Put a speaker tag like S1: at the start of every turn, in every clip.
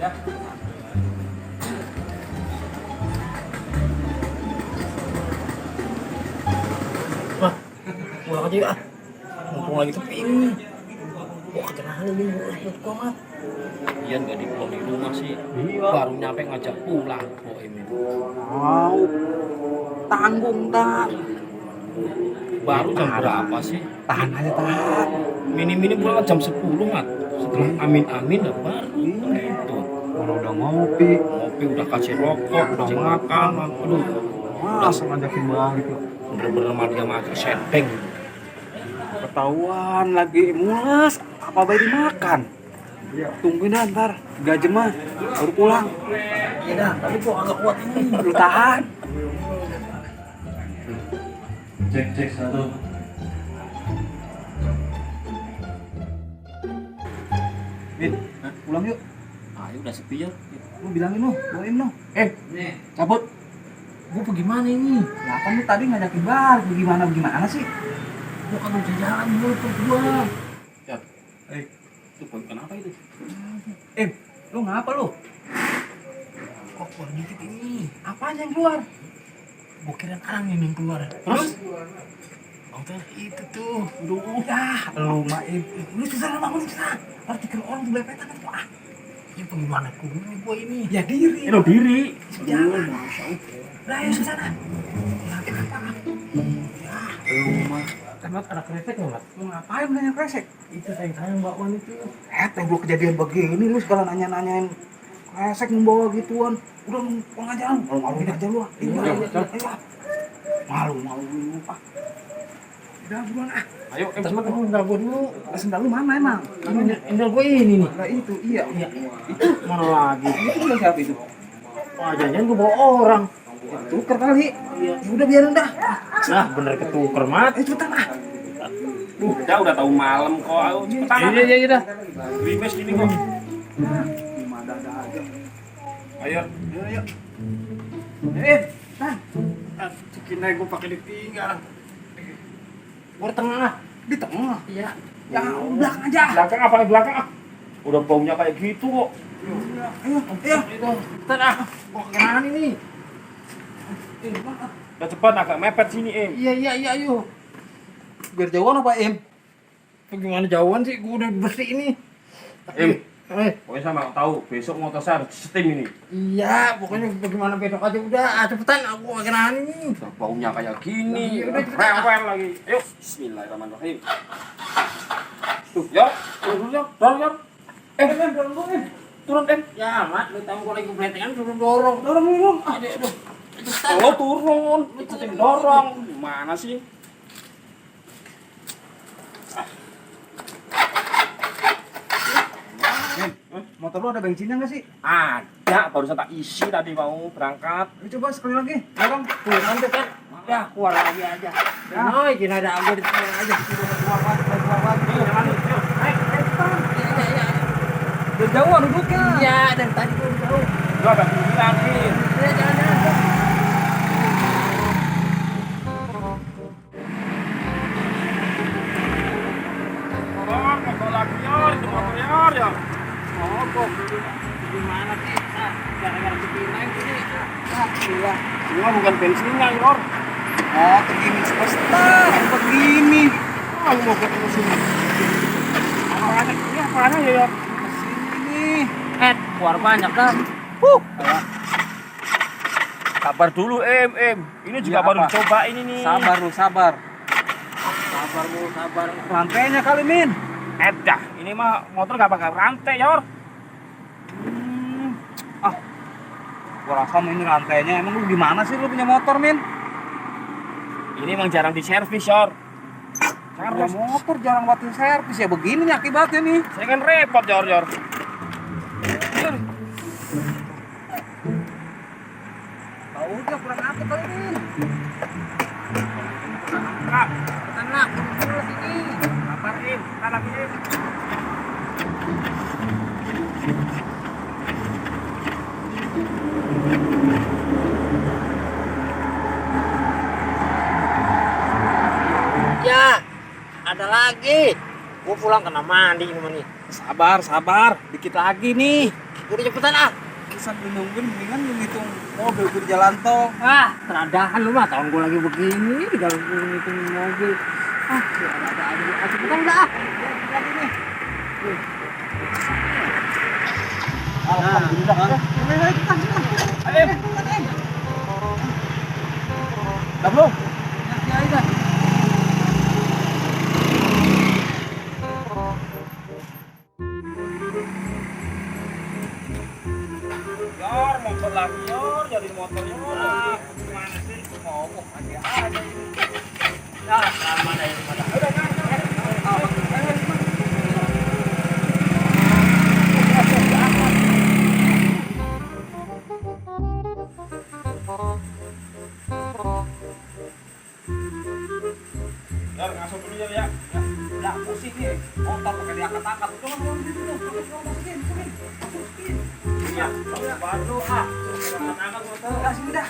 S1: Ya.
S2: Wah, pulang aja ya. Mumpung lagi tepi ini. Wah, kenapa ini mulai kuat.
S1: Ian nggak dipulang di rumah sih.
S3: Iya.
S1: Baru nyampe ngajak pulang. Oh ini.
S3: Mau tanggung tak.
S1: Baru jam berapa sih?
S3: Tahan aja tahan.
S1: Minim-minim pulang jam 10 mat. Setelah amin-amin lah baru gitu.
S3: Orang udah ngopi,
S1: Ngopi udah kasih rokok, kasih makan. Aduh,
S3: masa ngajakin balik lo.
S1: bener-bener mah dia makan seteng.
S3: Ketahuan lagi mules, apa baik dimakan? Tungguin dah ntar, 3 jam mah baru pulang.
S2: Iya dah, tapi kok agak kuat ini.
S3: Lu tahan.
S4: Cek satu.
S3: Min, pulang yuk.
S1: Ayo udah sepi ya.
S3: Lu bilangin lu, doain lu. Cabut.
S2: Gue bagaimana ini?
S3: Ya kan lu tadi ngajakin bar, bagaimana sih?
S2: Gue kan udah jalan dulu tuh gue.
S1: Ya, itu poin kenapa itu?
S3: Lu ngapa lu?
S2: Kok keluar dikit ini?
S3: Apaan yang keluar?
S2: Gue kira orang ini yang keluar.
S3: Terus?
S2: Hotel itu tuh.
S3: Aduh, lu mah lu susah bangun susah. Artikel orang tuh belepetan itu
S2: Ya bagaimana gue ini?
S3: Ya diri.
S1: Lo diri.
S3: Jalan. Udah ayo ke sana. Ya kenapa? Ya, lu mah.
S2: Mat ada kretek nggak, Mat?
S3: Lu ngapain nanya kresek?
S2: Itu sayang Mbak Wan itu.
S3: Gua kejadian begini lu segala nanya-nanyain kresek membawa gituan. Udah lu pulang aja lu. Malu-maluin aja lu. Ayo. Malu-malu lu ah. Udah buruan ah.
S1: Ayo,
S2: Terus kamu tinggal gue dulu.
S3: Sendal lu mana emang?
S2: Tinggal gue ini nih.
S3: Nah itu iya.
S2: Iya.
S3: Itu
S2: Mana lagi?
S3: itu udah siapa itu?
S2: Wah, jangan gue bawa orang.
S3: Tuker kali.
S2: Iya.
S3: Ya udah biarin dah.
S2: Nah, bener ketuker, Mat.
S3: Cepetan ah.
S1: udah tahu malam kok. Ayo cepetan.
S2: Iya dah.
S1: Ribes ini kok.
S3: Gimana aja.
S1: Ayo.
S3: Ayo. Tan.
S2: Cikin aja gue pakai ditinggal. Gue di tengah.
S3: Di tengah.
S2: Iya.
S3: Ya belakang aja.
S1: Belakang apa nih belakang ah? Udah baunya kayak gitu kok.
S3: Ayo.
S2: Itu. Cepetan ah. Gue kenaan ini.
S1: Udah cepat agak mepet sini
S2: Iya, ayo.
S3: Biar jauhan apa Im?
S2: Bagaimana jauhan sih? Gue udah bersih ini.
S1: Pokoknya sama tahu besok motor saya harus setim ini.
S2: Iya, pokoknya bagaimana besok aja udah. Cepetan, aku kenaan ini.
S1: Udah baunya kayak gini.
S2: Iya, udah cepetan.
S1: Rewel lagi. Yuk. Bismillahirrahmanirrahim. Tuh, yuk. Turun yuk. Dorong. Turun.
S2: Ya, Mat, lu tahu kalau lagi belentengan suruh dorong.
S3: Dorong.
S2: Aduh.
S1: Oh, turun. Ikutin dorong. Gimana sih?
S3: Motor lu ada bensinnya nggak sih?
S1: Ada, barusan tak isi tadi mau berangkat.
S3: Coba sekali lagi. Dorong.
S2: Tuh, nanti kan. Ya, keluar lagi aja. Nah, ini ada aku di tengah aja. Iya.
S3: Udah jauh duduknya.
S2: Iya, dari tadi gue udah tahu.
S1: Gua agak bilang nih.
S2: Iya, jangan.
S1: Motor lagi itu motor ya.
S2: Mogok. Gimana sih? Gara-gara kepina ini. Gila.
S1: Semua bukan bensinnya, Yor.
S3: Oh, begini superstar. Begini.
S1: Lu mau ke sini. Apaan ya, Yor?
S3: Sini.
S2: Keluar banyak dah.
S1: Sabar dulu, Em. Ini juga
S3: Iya,
S1: baru
S3: apa?
S1: dicoba ini nih.
S3: Sabar lu, sabar.
S2: Sabar.
S3: Rantainya kali, Min.
S1: Dah, ini mah motor gak pakai rantai, Yor.
S3: Gua rasa ini rantainya. Emang lu gimana sih lu punya motor, Min?
S1: Ini emang jarang diservis, Yor.
S3: Punya motor jarang buat servis ya begini nih akibatnya nih.
S1: Saya kan repot, Yor.
S3: Tahu aja kurang apa kali, Min.
S2: Tenang, dulu sini.
S1: Sabar, Im. Kita lagi, Im.
S2: Ya, ada lagi. Gua pulang kena mandi ini mah nih.
S3: Sabar, sabar. Dikit lagi nih.
S2: Udah cepetan ah.
S3: Sambil nungguin mendingan lu ngitung mobil di jalan tol.
S2: Ah, teradahan lu mah tahun gua lagi begini, tinggal gua ngitung mobil. Ah, ada aja. Ah, cepetan udah ah. Lagi nih.
S3: Alhamdulillah.
S2: Ayo.
S3: Udah belum?
S2: Ya, ya,
S1: Yor, motor lagi yor, jadi motornya yor. Gimana sih? Ngomong aja aja ini.
S2: Ya, aman aja.
S1: Udah, Yor, ngasuh dulu Yor ya. Udah pusing nih. Motor pakai diangkat-angkat. Coba masukin. Iya, baru ah. Angkat-angkat motor.
S3: Udah sini dah.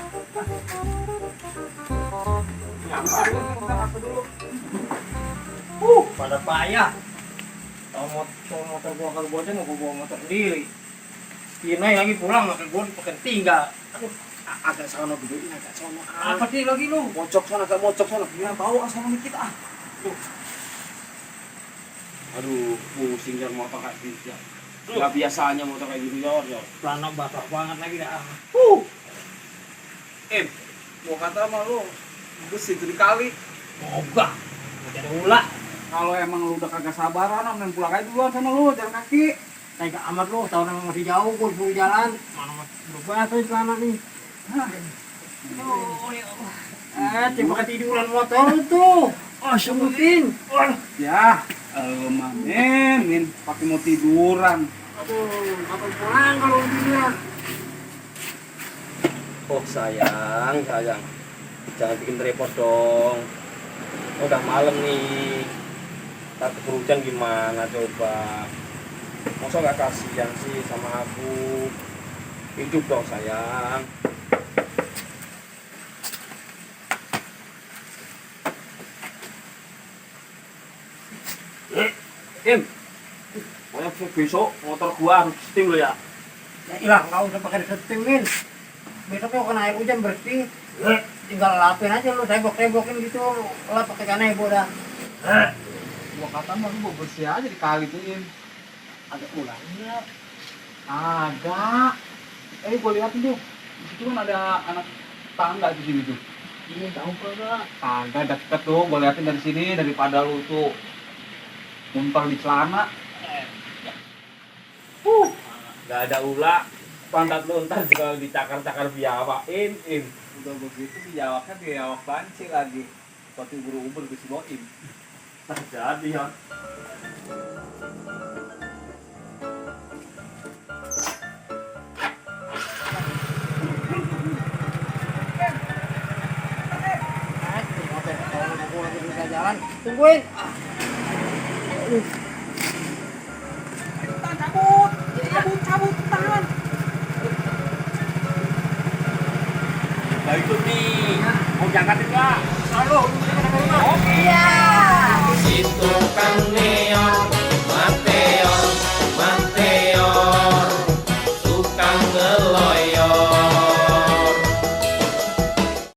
S1: Ya, baru aku dulu.
S2: Pada payah. Tahu motor gua kalau bocah mau gua bawa motor sendiri. Ini lagi pulang pakai gua pakai tinggal. Aduh,
S3: Agak sana dulu, agak sana.
S2: apa sih lagi lu?
S3: Mocok sana, agak mocok sana. Biar bau asal kita ah.
S1: Aduh, pusing Yor motor kayak gitu ya. Nggak biasanya motor kayak gitu Yor.
S2: Celana basah banget lagi dah.
S3: Gua kata sama lu, besi itu dikali.
S2: Moga. Jadi ulah.
S3: Kalau emang lu udah kagak sabaran, main pulang aja duluan sana lu, jalan kaki.
S2: Tega amat lu, tahun yang masih jauh gua suruh jalan. Mana masih berubah tuh celana nih. Coba ketiduran motor tuh. Oh, sebutin.
S3: Ya, main pakai mau tiduran.
S2: Aduh, kapan pulang kalau tiduran?
S1: Oh sayang. Jangan bikin repot dong. Udah malam nih. Ntar keburu hujan gimana coba. Masa gak kasihan sih sama aku. Hidup dong sayang. Pokoknya besok motor gua harus steam lo ya.
S2: Ya ilah, nggak usah pakai disetingin. Besok kau kena air hujan bersih. Tinggal lapin aja lu, tembok-tembokin gitu. Lap pakai kanebo dah.
S3: Gua kata mah lu mau bersih aja dikali tuh, Im.
S2: Ada ulangnya.
S3: Agak. Gua liatin tuh. Di situ kan ada anak tangga di sini tuh.
S2: Ini tahu kagak?
S3: Tangga deket tuh, gua liatin dari sini daripada lu tuh muntah di celana.
S1: Gak ada ulah. Pantat lu ntar juga dicakar-cakar biawak. Im.
S3: Udah begitu dijawabnya dijawab banci lagi. Seperti ubur-ubur ke si Boim.
S1: Tak jadi ya.
S2: Jalan, tungguin.
S3: Cabut, tahan.
S1: Nah itu nih. Mau jangkatin gak?
S2: Halo,
S1: Iya.
S5: Itu kan neon, Mateor, suka ngeloy.